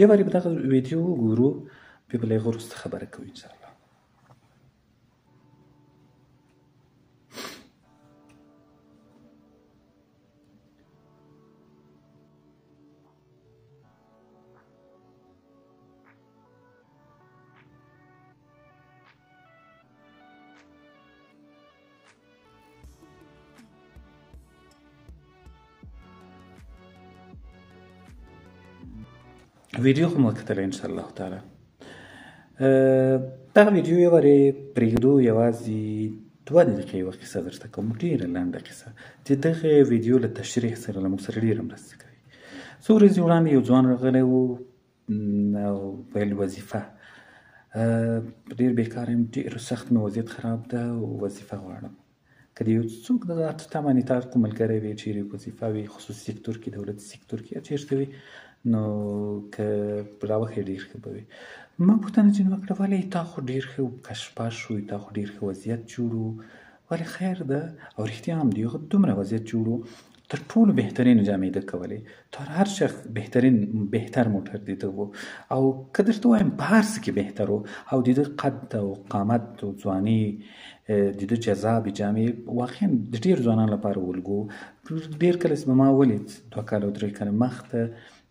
یو وارې به دغه ویډیو وګورو، بیا به له هغه وروسته خبره کوو انشاءالله. ویډیو خو مو کتلی انشاءالله تعالی. دغه ویډیو یو وارې پرېږدو، یوازې 2 دقیقې یوه قصه درته کوم، ډېره لنډه قصه چې دغه ویډیو له تشریح سره له موږ سره ډېره مرسته کوي. څو ورځې وړاندې یو ځوان راغلی و او ویل وظیفه، ډېر بېکاره یم، ډېر سخت مې وضعیت خراب ده او وظیفه غواړم. که د یو څوک دغه تا باندې تا کوم ملګری وي، چېرې وظیفه وي، خصوصي سکتور کې، دولتي سکتور کې، یا چېرته وي، نو که راوښیې ډېر ښه به وي. ما پوښتنه ځینې وکړه، ولې تا خو ډېر ښه کشپش و، تا خو ډېر ښه وضعیت جوړ و، ولې خیر ده؟ او رښتیا هم دی، هغه دومره وضعیت جوړ و، تر ټولو بهترین جامې ده کولې، تر هر شخص بهتر موټر دی ده و، او که درته ووایم په هر څه کې بهتر و، او د ده قد او قامت او ځواني، د ده جذابې جامې واقعا د ډېرو ځوانانو لپاره الګو. ډېر کله چې به ما ولید، 2 کاله او 3 کاله مخته،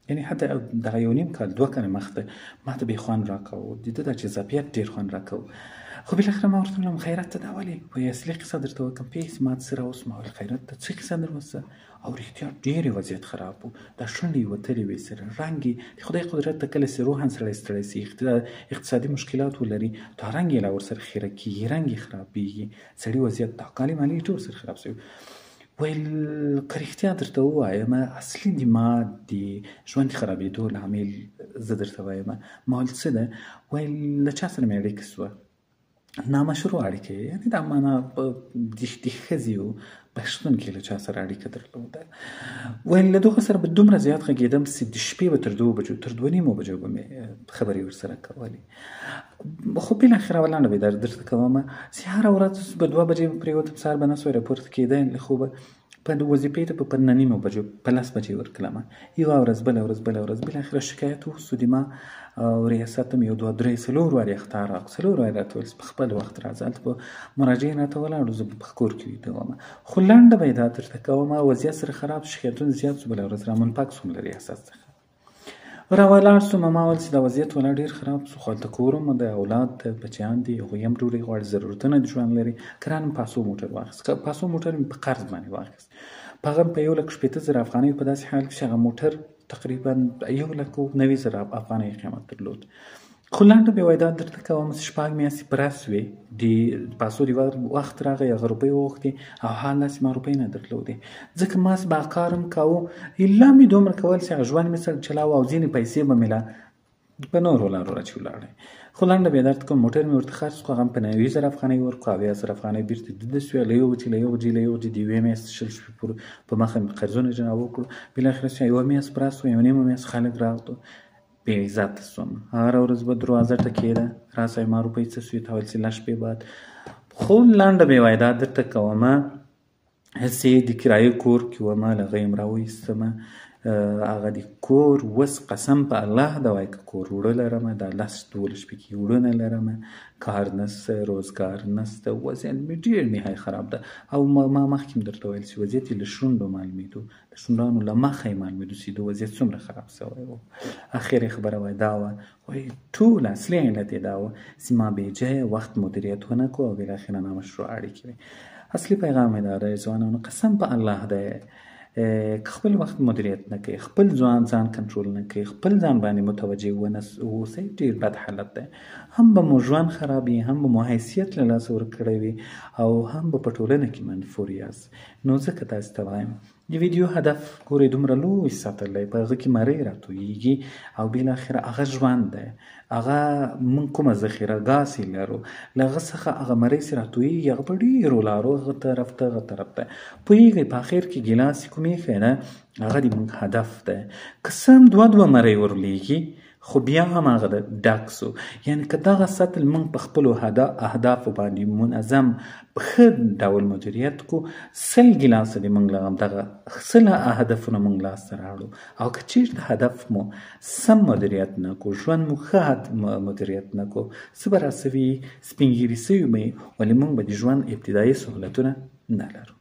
یعنې حتی دغه 1.5 کال 2 کاله مخته، ما ته به یې خوند راکاوه، د ده دا جذابیت ډېر خوند راکاوه. خو بالاخره ما ورته وویل خیرت ته دا ولې؟ وایي اصلي قصه درته وکړم، پیسې ما څه راوست؟ ما ویل خیرت ته څه قصه دروسته؟ او رښتیا ډېر یې وضعیت خراب و، دا شونډې یې وتلې وې، سره رنګ یې، د خدای قدرت ته کله چې روحاً سړی ستړی سي، اقتصادي مشکلات ولري، دا رنګ یې لا ورسره خیره کېږي، رنګ یې خرابېږي، سړي وضعیت دا کالي مالي ټول سره خراب سوي. ویل که رښتیا درته ووایم، اصلي د ما د ژوند خرابېدو لامل زه درته وایم. ما ویل څه ده؟ ویل له چا سره مې اړیکه سوه، نامشروع اړیکه، یعنې دا معنا د ښځې و په شتون کې له چا سره اړیکه درلوده. ویل له دغه سره به دومره زیات غږېدم چې د شپې به تر 2 بجو، تر 2:30 بجو به مې خبرې ورسره کولې. خو بالاخره لنډه به درته کوم چې هره ورځ به 2 بجې به پرېوتم، سهار به نه سوای راپورته کېدی له خوبه، په وظیفې ته به په 9:30 بجو، په 10 بجې ورتلم، یوه ورځ، بله ورځ، بله ورځ. بالاخره شکایت وسو د ما او ریاست ته مې 1 2 3 4 وارې اخطار راکړ، 4 وارې راته وویل چې په خپل وخت راځه، هلته به مراجعې راته ولاړو، زه به په کور کې ویده وم. خو لنډه به یې دا درته کوم، وضعیت سره خراب، شکایتونه زیات سو، بله ورځ رامنفک سوم له ریاست څخه. راولاړ سوم، ما ویل چې دا وضعیت ولا ډېر خراب سو، خو هلته کور هم دی، اولاد دی، بچیان دي، هغوی هم ډوډۍ غواړي، ضرورتونه د ژوند لري. کران مې پاسو موټر واخیست، پاسو موټر مې په قرض باندې واخیست، په هغه په 1,60,000 افغانۍ، په داسې حال کې چې هغه موټر تقریبا 1,90,000 افغانۍ قیمت درلود. خو لنډه بې وایي دا درته کوم چې 6 میاشتې پوره سوې، د پاسو د وخت راغی، هغه روپۍ وغوښتې او حال داسې ما روپۍ نه درلودې، ځکه ما به کار هم کاوه، الا مې دومره کول چې هغه ژوند مې سره چلاوه او ځینې پیسې به مې لا په نورو لارو راچې ولاړې. خو لنډه بیا درته کوم، موټر مې ورته خرڅ کړو، هغه هم په 90,000 افغانۍ ورکړو، 70,000 افغانۍ بېرته د ده سوې، له یو بجې له یو بجې له یو بجې د یوې میاشتې 20 شپې پورې په مخه مې قرضونه جناب وکړو. بالاخره چې یوه میاشت پوره سوه، یوه نیمه میاشت خلک راغلو، بې عزته سوم، هره ورځ به دروازه ټکېده، راسه ما روپۍ څه سوې؟ تا ویل چې لس شپې بعد. خو لنډه بې وایي دا درته کومه، هسې د کرایې کور کې ومه، له هغه یې هم راوایستمه، هغه د کور وس قسم په الله ده وایي که کور اوړه لرمه، دا 10 12 شپې کې اوړه نه لرمه، کار نشته، روزګار نشته، وضعیت مې ډېر نهایي خراب ده. او ما مخکې هم درته ویل چې وضعیت یې له شونډو معلومېدو، د شونډانو له مخه یې معلومېدو چې د وضعیت څومره خراب سوی و. اخري خبره وایي دا وه، وایي ټول اصلي علت یې دا و چې ما بې ځایه وخت مدیریت ونه کړو او بالاخره نامشروع اړیکې وې. اصلي پیغام یې دا دی ځوانانو، قسم په الله دی، که خپل وخت مدیریت نه کوي، خپل ځان کنټرول نه کوي، خپل ځان باندې متوجه ونه اوسئ، ډېر بد حالت دی. هم به مو ژوند خراب وي، هم به مو حیثیت له لاسه ورکړی وي، او هم به په ټولنه کې منفور یاست. نو ځکه تاسو ته وایم، د ویډیو هدف ګورئ دومره لوی ساتلی، په هغه کې مرۍ راتویږي او بالاخره هغه ژوند دی، هغه موږ کومه ذخیره ګاسې لرو، له هغه څخه هغه مرۍ چې راتویږي هغه په ډېرو لارو هغه طرف ته هغه طرف ته پوهېږئ. په اخر کې ګیلاس چې کوم ایښی دی هغه د موږ هدف دی. که څه هم دوه دوه مرۍ ورلېږي، خو بیا هم هغه ډک سو. یعنی که دغه سطل موږ په خپلو اهدافو باندې منظم په ښه ډول مدیریت کو، 100 ګیلاسه دې موږ له دغه 100 هدفونه موږ لاسته راوړو. او که چیرته هدف مو سم مدیریت نه کو، ژوند مو ښه مدیریت نه کو، څه به راسوي؟ سپین ږیري سوي به یې، ولې موږ به د ژوند ابتدایي سهولتونه نه لرو.